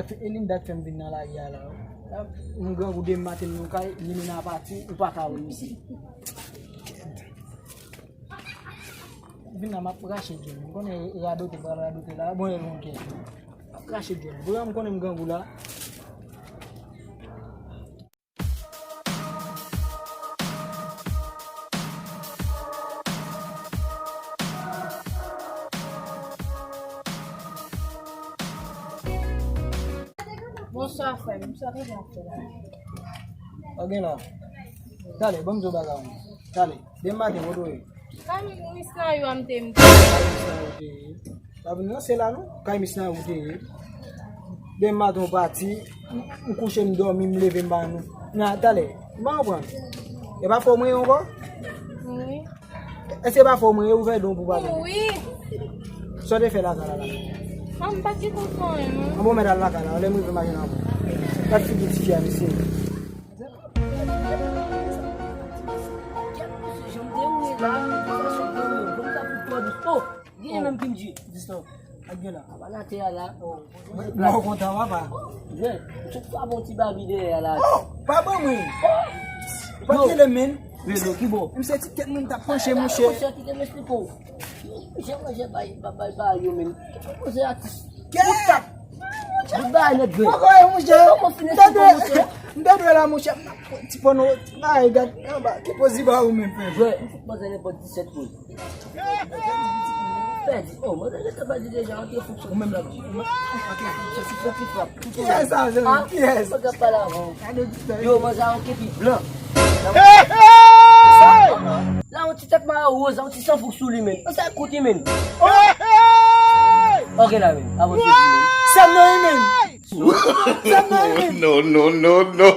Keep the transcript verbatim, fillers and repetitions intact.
E li dat fè m vin nan lari a la. M grangou demen maten m nan kay, limena pati, ou pa ka wè m isi. Vin la, m ap rache djòl. M konnen radote pral radote la. Bon, e bon kè. M ap rache djòl. Vre, m konnen m grangou la. Bonswa, frè m. Sa w ap fè la? Ok, la. Talè, ban m di w bagay, mwen. Talè. Demen maten, kote w ye? Kay Miss Nayou a m te m te. Kay Miss Nayou te ye. Pa vin ranse la, non. Kay Miss Nayou te ye. Demen maten, w pati. M, m kouche, m dòmi, m leve, m pa nou. Nan, talè. M pa konprann. E pa fò mwen ye ankò? Wi. Èske e pa fò mwen ye, ou fè don pou pa vin? Wi. Sa w te fè lakay la, la? A, m pa t gen konprann, non. An bon, mèt al lakay la, lè m rive, m a jwenn an bon. Gad figi ti fi a, mesye. Oh, gen menm ki m di. Distan. Ak gen la. Apa nan tè a la. Oh. Mwen kontan, papa. Gen, tout fwa bon ti babi dèyè a la. Oh, pa ban mwen. Pa kele men. Relo, ki bon? M se ti tèt mwen t ap panche, monchè. Monchè, kite m esplike w. Monchè, monchè, bay, bay, bay, bay, yo menm. Ki pwopoze atis? Kè! Bout bagay nèt, vre. Poko ye, monchè. Kòman fin esplike w, monchè? M te dwe la, monchè. M ap pran ti pano, ti bagay, gad, anba, ki poz li ba ou menm, frè? Vre, m fout panse nenpòt disèt moun. Pèdi. Oh, mwen te gentan pèdi deja, antre fouk sou ou menm la. Antre fouk sou ti frap. Kiyès sa, zanmi? Kiyès? Mwen t ap pale avan. Yo, manzè a yon kepi blan. La, yon ti tèt mare woz, yon ti san fouk sou li, men. Sa kout li, men. Ok, la, men. Avanse, men. Sa non, men. Sa non, men. No, no, no, no.